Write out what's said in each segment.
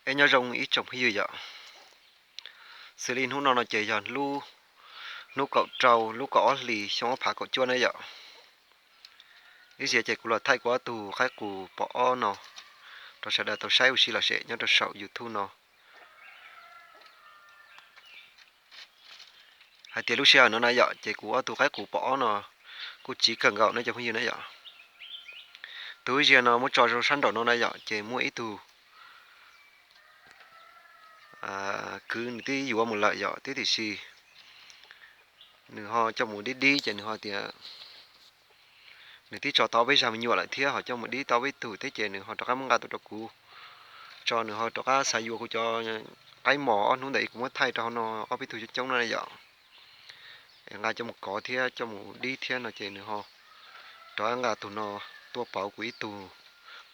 Es nyob zoo ib tsoom phooj ywg yom, xws li hnub no no ces yog lub hnub kaum rau lub kaum ob hlis xyoo ob phav kaum cuaj na yom. Ib zaug ces kuv los thaij kuv ob tug qaib qus pom ob no rau sawv daws tau saib ua si lom zem nyob rau saum YouTube no. Hais tias lub sij hawm no na yom, ces kuv ob tug qaib qus pom ob no kuj tsiv kawg nkaus no cov phooj ywg na yom. Tus ib zaug no muab tso rau sab nraum no na yom, ces muaj ib tug kwv nws twb yuav mus lawm yom, twb tiam sis nws ho coj mus dib dib ces nws ho tias nws twb tso tau ob peb zag me nyuam lawm thiab ho coj mus dib tau ob peb tug thiab ces nws ho rov qab muab nqa tuaj rau kuv tso, nws ho rov qab xav yuav kuv cov qaib mos ob hnub ntawd kuv muab thaij rau hauv no ob peb tug coob coob no yom. Nqa coj mus kov thiab coj mus dib thiab no ces nws ho rov qab nqa tus no tuaj pauv kuv ib tug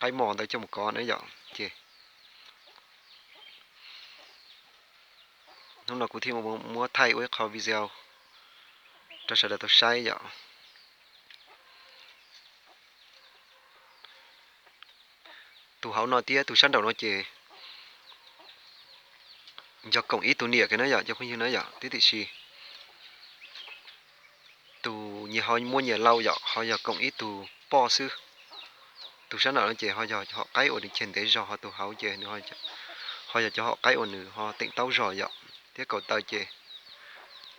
qaib mos ntawd coj mus kov na yom. Ces hnub no kuv thiaj muab thaij ua ib qho video rau sawv daws tau saib yom. Tus hauv no thiab tus sab nraum no ces yog koom ib tug niam kiag na yom cov phooj ywg na yom, twb tiam sis tus nyias ho muaj nyias lauj yom, ho yog koom ib tug poj xwb. Tus sab nraum no ces ho yog hom qaib uas nws ceg ntev zog, ho tus hauv ces nws ho yog cov hom qaib uas nws ho teem taub zog yom. Thiab kaus taw ces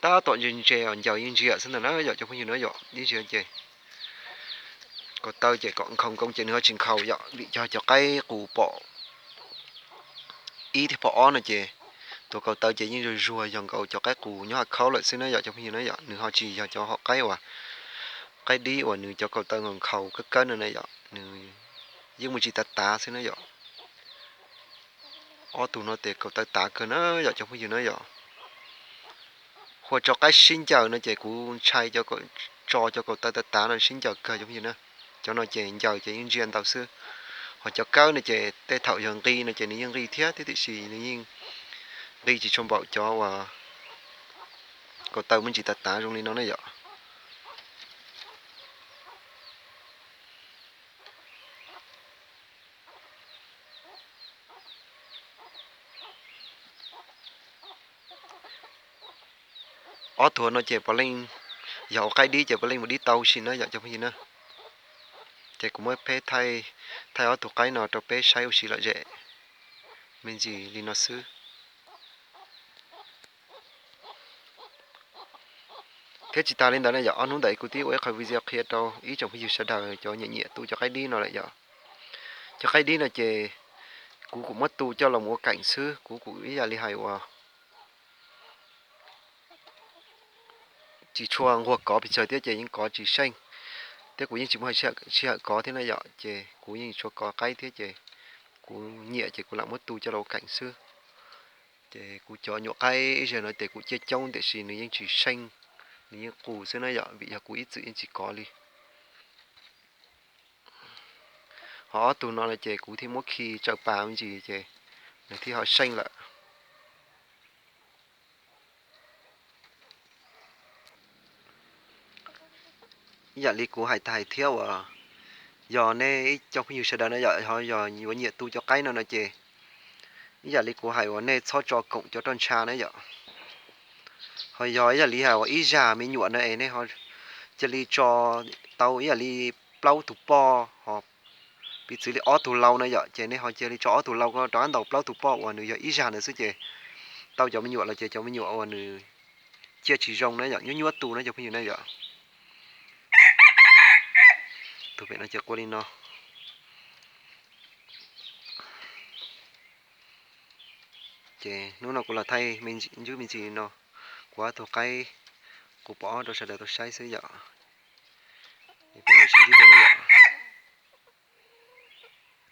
tab tom ntse ntse os, ncaws yeej ntsia xwb ntag na yom cov phooj ywg na yom. Ib zaug ces kaus taw ces kom nkhaus nkoos ces nws ho tsis nkhaus yom, vim yog cov qaib qus pom ib thiab pom ob no ces tus kaus taw ces yeej zuag zuag yog nkaus cov qaib qus nyob hav khaub lawm xwb na yom cov phooj ywg na yom. Nws ho tsis yog cov hom qaib uas qaib dib uas nws cov kaus taw nkhaus nkhaus kawg kawg no na yom, nws yeej muaj ntsis tav tav xwb na yom. Ob tug no ces kaus taw tav kawg na yom cov phooj ywg na yom. Hu ua tso qaib sib ncaws no ces kuv ntshai tso cov kaus taw tav tav no sib ncaws kawg cov phooj ywg na. Cov no ces ncaws ces yeej ntsia ntau xwb, ho cov kawb no ces tej thaum yog nqi no ces nws yeej nqi thiab, tiam sis nws yeej nqi tsis tshua npaum cov uas kaus taw muaj ntsis tav tav zoo li no na yom. Ob tug no ces puav leej yog ua qaib dib ces puav leej mus dib tau huv si na yom cov phooj ywg na. Ces kuv muab pheb thaij, thaij ob tug qaib no rau peb saib huv si lom zem me ntsis li no xwb. Thiab tsis tas li ntawd na yom, ob hnub ntawd kuv twb ua ib qho video qhia rau ib tsoom phooj ywg sawv daws cov nyiam nyiam tu cov qaib dib no lawm yom. Cov qaib dib no ces kuv kuj muab tu coj los mus ua keem xwb, kuv kuj ib yam li hais uas tsis tshua nquag kov pes tsawg thiab ces yeej kov tsis seej, thiab kuv yeej tsis muaj sij hawm kov thiab na yom, ces kuv yeej tsis tshua kov qaib thiab ces kuv nyiam ces kuv lam muab tu coj los ua keem xwb. Ces kuv cov nyuam qaib ib zaug no ces kuv ciaj coob tiam sis nws yeej tsis seej, nws yeej qus xwb na yom, vim yog kuv ib txwm yeej tsis kov li. Ho ob tug no ces kuv thiaj muab khi tsaws pas me ntsis ces nws thiaj ho seej lawm. Ib yam li kuv hais tas hais thiab uas yog nej ib cov phooj ywg sawv daws na yom, ho yog yuav nyiam tu cov qaib no no ces ib yam li kuv hais uas nej txhob tso koom cov roj ntsha na yom. Ho yog ib yam li hais uas ib zag me nyuam na es nej ho cia li tso tau ib yam li plaub tug poj ho piv txwv li ob tug lau na yom, ces nej ho cia li tso ob tug lau ko rov qab ntaus plaub tug poj uas nws yog ib zag ntawd xwb ces tau cov me nyuam los ces cov me nyuam uas nws ciaj tsis zoo na yom, nyuab nyuab tu na cov phooj ywg na yom. Tus pem no ces qua li no. Ces hnub no kuv los thaij me ntsis, ntsib me ntsis no, kuv ob tug qaib qus pom ob rau sawv daws tau saib xwb yom. Peb mam sib ntsib dua na yom.